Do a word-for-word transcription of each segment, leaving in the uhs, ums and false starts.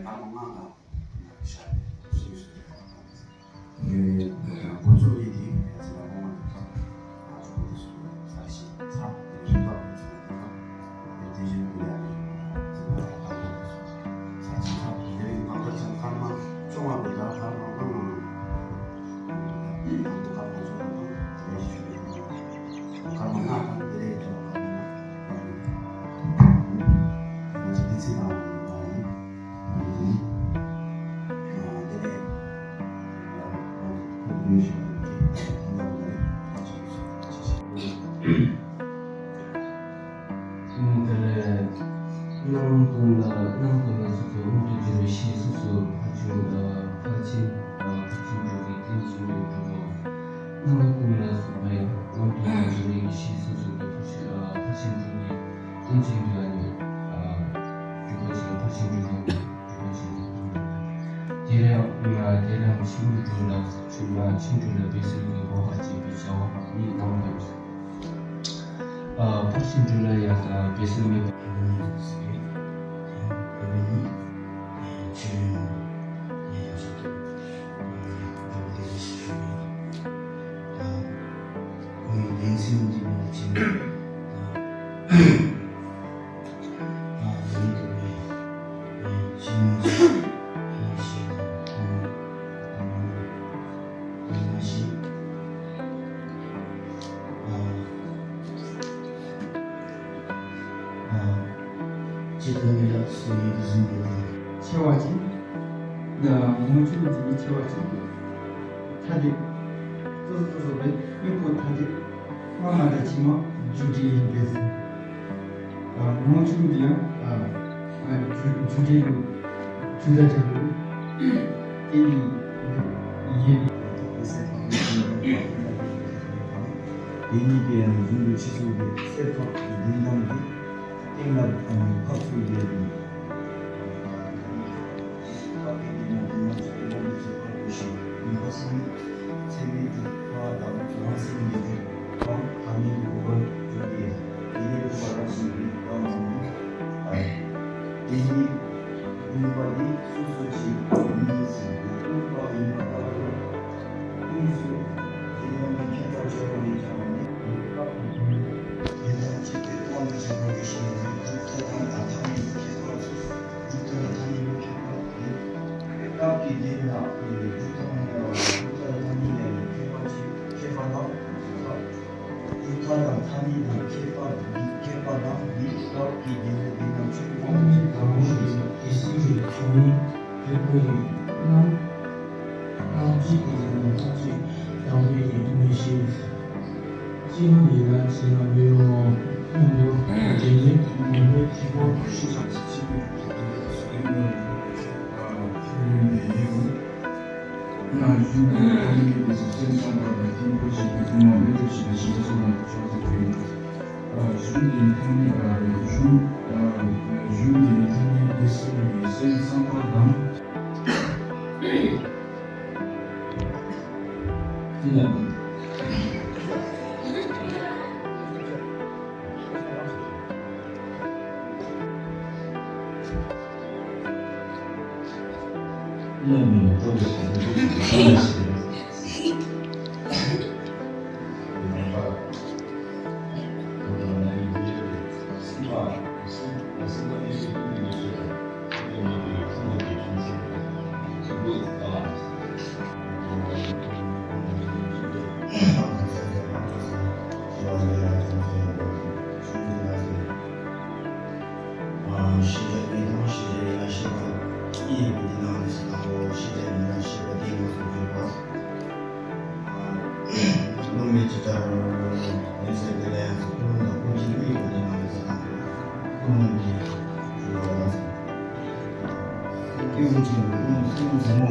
ལྔ་དང་ཤར་སུ་སུ་ཡོད་ཡོད་འགོ་ཚུགས་ཡིན་དེ་ཡ་ཚི་ལ་ཧོང་ང་ཚོ་དེ་སུ་ས་ཞིག་ཚ་རིག་པ་ཡོད་ཚུལ་དེ་དེ་བཞིན་དུ་ཡ་ཚི་ལ་ཧོང་ས་ཆེན་ཚ་དེ་རིང་གང་ལྟར་ཀྱང་སྐར་མ་བཅོ་ལྔ་པའི་ཟླ་སྐར་མ་ལྔ་ནང་དུ་སྐར་མ་བཅོ་ལྔ་དང་དེ་བཞིན་དུ་སྐར་མ་ལྔ་དང་དེ་ལས་ཀྱང་སྐར་མ་ལྔ་དང་དེ་ཚེ་དང་ལྔ་ཡིན། དེ་ལས་སྣང་ཀུན་ལ་སྣང་ཀུན་ལ་སོ་སོ་དབང་དུ་གྱུར་པའི་ཕྱིར་སོ་སོ་ཕར་ཕྱིན་ཕར་ཕྱིན་ཕར་ཕྱིན་དྲུག་གི་རྟེན་ཅིང་འབྲེལ་གྲུབ་པ། སྣང་ཀུན་ལ་སོགས་པ་ཡང་སྣང་དུ་མ་གྱུར་པའི་ཕྱིར་སོ་སོ་དེ་ཕར་ཕྱིན་ཕར་ཕྱིན་དྲུག་གི་རྟེན་ཅིང་འབྲེལ་བ་ནི་གྲུབ་པ་ཅིང་ཕར་ཕྱིན་དྲུག་གི། དེ་ལ་ཡང་དེ་ལ་ཡང་ཕྱིན་དྲུག་ལ་ཕྱིན་དྲུག་ལ་འབད་སྲོལ་གྱི་བག་ཆགས་བཅས་པའི་བྱ་བ་གཉིས་གནང་དགོས། ཕར་ཕྱིན་དྲུག་ལ་ཡང་འབད་སྲོལ་མེད་པ། ཇི་ལྟར་མི་རབས་སུ་ཡིན་གཟིམ་པའི་དེ། ཆེ་བ་ཅིག་ངོ་ཆུང་འདི་ནི་ཆེ་བ་ཅིག་ཐ་དད། སོ་སོ་སོ་སོ་བས་དབྱིན་ཕོ་ཐ་དད། སྔ་མ་དང་ཕྱི་མ་རྒྱུ་འབྲས་ཡིན་པས། ངོ་ཆུང་འདི་ཡང་རྒྱུ་རྒྱུ་འབྲས་ལུགས་རྒྱུ་དང་འབྲས་བུ་ལུགས་དེ་ནི་ཡིན། དེ་གཉིས་ཀྱི་ཡང་རྫུན་དུ་ཕྱི་སོང་བའི་གསེར་ཐོག་གི་མདུན་ཐང་གི་སྟེང་ལ་ཕབ་ཚུགས་ཡོད་དེ། ཁ་སྐད་ཀྱི་ནང་དུ་ང་ཚོའི་དབང་དུ་བྱེད་པར་གོ་ཞིང་ཡིན་པ་སོང་ནས་ཚད་མེད་དུ་ཁ་དང་རང་སེམས་ཉིད་དུ་དང་ཐ་མལ་དུ་གོ་བར་འགྱུར་ཏེ། དེ་ནས་རིག་པ་རང་བཞིན་གྱིས་རང་ངོ་། དེ་ཉིད་སྟོང་པ་ནི་སོ་སོ་ཅིག་མིན་ཟེར་ཏེ་སྟོང་པ་ཡིན་པ་ལྟ་བུ། ཀུན་སུ་དེ་ཡང་མི་ཁྱད་པར་ཆེན་པོ་ཡིན་ཀྱང་ནི་སྐབས་དེ་དང་གཅིག་པའི་དབང་དུ་བྱས་པ་ཡོད་ཞེས་ནས་གྲུབ་མཐའ་དང་ཐ་སྙད་ཀྱི་ཁྱད་པར་གྲུབ་མཐའ་དང་ཐ་སྙད་ཀྱི་ཁྱད་པར་ཏེ། སྐབས་ཀྱི་དེ་ལ་གྲུབ་མཐའ་ནས་གྲུབ་མཐའ་དང་ཐ་སྙད་ལས་ནི་ཁྱད་པར་ཅིག་ཁྱད་པར་དང་། གྲུབ་མཐའ་དང་ཐ་སྙད་དང་ཁྱད་པར་འདི་ཁྱད་པར་དང་འདི་སྐབས་ཀྱི་དེ་ལ་དེ་རྣམས་ཆོས་དབང་དུ་བྱས་པ་ཡོད་ཞེས་ནས། དེ་སྲིད་ཀྱི་ཐ་སྙད་དེ་ཁོ་ཡི་རྣམ་རྣམ་བཅད་ཀྱི་ཡང་ཐམས་ཅད་དང་པོའི་ཡིན་མིན་ཞེས། ཅི་ཡང་ཡིན་ན་ཅི་ཡང་མི་རུང་ངོ་མི་རུང་རྗེས་འཇུག་མི་འོས་ཐིག་པོ་ཤེས་བྱ་ཅི་ཞིག་ཡིན་ན་ཡིན་རུང་། ན་གཞུང་གི་ཐ་སྙད་དེ་ཚོ་སེམས་ཙམ་པ་དང་ཐིམ་ཕུག་ཅིག་གི་ཐུན་མོང་མེད་པར་ཤེས་པའི་ཤེས་བྱ་སོགས་ལ་ཕྱོགས་སུ་འཁོད་ཡོད། གཞུང་གི་ཐ་སྙད་གཞུང་གཞུང་གི་ཐ་སྙད་དེ་སེམས་ཀྱི་སེམས་ཙམ་པ་དང་། ཤེས་བྱ་ཉིད་དང་ཤེས་བྱ་ཡིན་ལ་ཤེས་པ་གཉིས་ཡོད་པའི་དེ་ནང་ལས་སུ་དང་པོ་ཤེས་བྱ་ཉིད་དང་ཤེས་པ་དེ་ངོས་སུ་འཛིན་པ། ཀུན་རྨོངས་ཀྱི་ལྟར་མི་ཚེ་འདི་ལ་ཡང་ཀུན་རྨོངས་དང་ཀུན་གཞི་གཉིས་ཡོད་པ་དེ་ནང་ལས་སུ་དང་པོ་ཀུན་རྨོངས་ཀྱི་ཞུ་བ་ལ་སྐྱེ་བོ་ཀུན་རྨོངས་སེམས་ཟབ་མོ།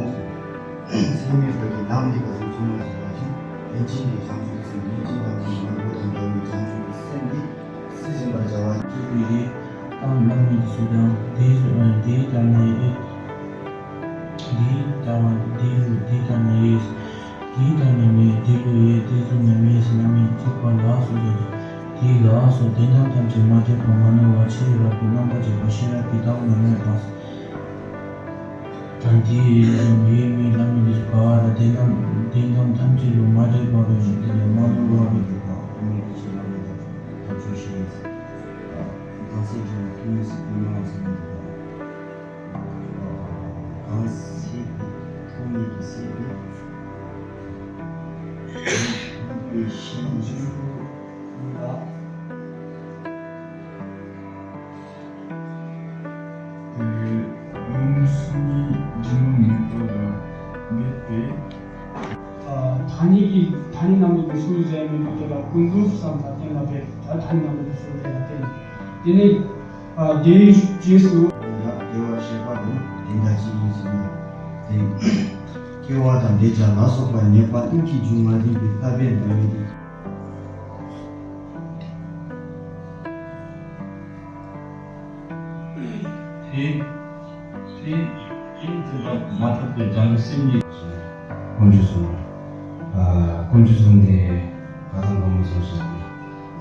སེམས་མེད་པའི་ནང་འདི་ག་ཚོད་ཀྱི་མ་ཞིག་ལ་ཅིག་ཡིན་ཅིག་གི་བྱང་ཆུབ་སེམས་ཡིན་ཅིག་དང་ཀུན་རྨོངས་དང་འདྲ་བའི་བྱང་ཆུབ་སེམས་འདི། སྲིད་ཞིང་བར་བྱ་བ། ཅི་ཡི་རེ། ཨང་བླ་མེད་ཀྱི་ཚུལ་དང་། དེའི་དེའི་ལྟར་ནི་ཨེ། དེའི་ལྟ་བ་དེའི་དེའི་ལྟར་ནི་ཡིས། དེའི་ལྟར་ནི་མེད་དེ་ལུས་ཡོད་དེ་ཚུལ་ཉམས་ཡིན་ཟེར་ན་མེད་ཅེས་པ་ལ་སོགས་ཀྱི་དེའི་ལ་སོགས་དོན་དམ་ཐམས་ཅད་མ་དད་པ་མ་ནོར་བ་ཆེས་རབ་ཏུ་རྣམ་པར་འབྱེད་པ་ཤེས་རབ་ཀྱི་ལྟ་བ་མ་ནོར་བ། དེ་ཡི་ཡུལ་མི་ལ་མི་འདི་ག་ར་དེ་རྣམས་དེ་རྣམས་ཐམས་ཅད་ལུ་མ་འདྲེས་པ་རུ་ཡོད་དེ་ལས་མ་ལུས་པ་རུ་ཡོད་པ་ཨོ་མི་ཀི་ཆེ་ལ་མི་དང་ཐམས་ཅད་ཤེས་ཡིན། གང་ཟག་གི་ཐུགས་མི་སྲིད་པའི་མ་ཟིན་པ། གང་ཟག་གི་ཐུགས་མི་གི་སྲིད་པའི། མི་ཤེས་འཇུག་ལ། དེ་ཡུམ་སུམ་གཉིས་འབྲིང་མོ་མེ་ཏོག་ལ་འབད་པས། ཨ་ཐ་སྙད་ཀྱི་ཐ་སྙད་རྣམ་པ་གཉིས་སུ་རེ་མི་འདུག་དེ་ལ་ཀུན་རྫོབ་བསམ་པ་བསྟན་པ་བས་ད་ཐ་སྙད་རྣམ་པ་གཉིས་སུ་རེ་ལ་བསྟན། དེ་ནས་ཨ་དེའི་རྗེས་སུ། ཡང་དགེ་བ་བཤད་པ་རུ་དེ་འདྲ་ཅིག་ཡིན་ཟེར་ན། དེ་སྐྱེ་བ་དང་འདས་ཆགས་ལ་སོགས་པ་ཉེས་པ་གཉིས་ཀྱི་རྒྱུ་མ་བདེན་པའི་ལྟ་བས་འདོད་མི་འདུག་དེ་དེ་དེ་ཙམ་མ་ཐག་པའི་བྱང་སེམས་ཉིད། དཀོན་མཆོག་གསུམ། ཨ་དཀོན་མཆོག་གསུམ་དེ་བསྐལ་བཟང་དཀོན་མཆོག་གསུམ་ཞེས་བྱ།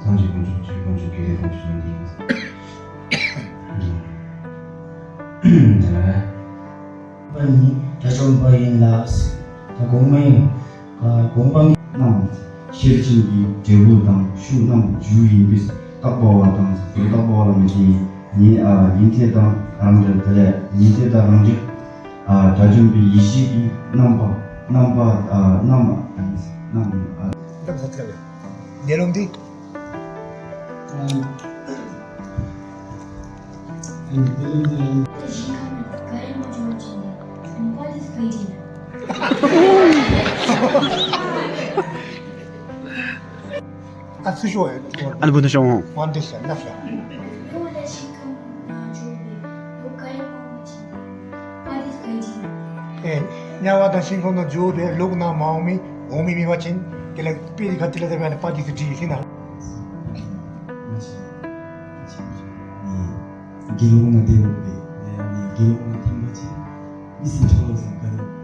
སངས་རྒྱས་དཀོན་མཆོག་ཆོས་དཀོན་མཆོག་དགེ་ལེགས་དཀོན་མཆོག་གསུམ་དེ་ཡིན། པ་ནི་དགྲ་བཅོམ་པ་ཡིན་ལ། ད་དགོངས་པ་ཡིན། དགོངས་པ་རྣམས་ཤེར་ཕྱིན་གྱི་འབྲས་བུ་དང་ཤུགས་རྣམས་རྒྱུ་ཡིན་པས་རྟག་པ་བ་དང་རྟག་པ་བ་ལ་མི་ལྡན་ཡིན། ཉན་ཐོས་དང་རང་འགྲེལ་དེ་ལས་ཉན་ཐོས་དང་རང་འགྲེལ། དགྲ་བཅོམ་པའི་ཡེ་ཤེས་ཀྱི་རྣམ་པ་རྣམ་པ་རྣམ་རྣམ་རྣམ། འདི་ལོ་འདི། ཨ་ཚུ་ཤོ་ཡ། ཨ་ལ་བུ་ན་ཤོང་། ཝན་ཏེ་ཤ་ན་ཤ། ཨེ་དམྱལ་བ་དང་ཤིང་ཁམས་དང་ཇོ་བོ་དེ་ལུག་ནང་མ་འོང་མི་འོང་མི་མི་བ་ཅན་དེ་ལ་དཔེ་ག་དེ་ལ་དེ་བ་ནི་པ་ཏི་སི་བྲིས་ཤིང་ན། དགེ་སློང་ན་དེ་འོག་པས་དེ་ཡང་ནི་དགེ་སློང་ན་ཐིམ་པ་ཅན་མི་སྲིད་འཕྲོ་བརླག་སམ་ག་རེ།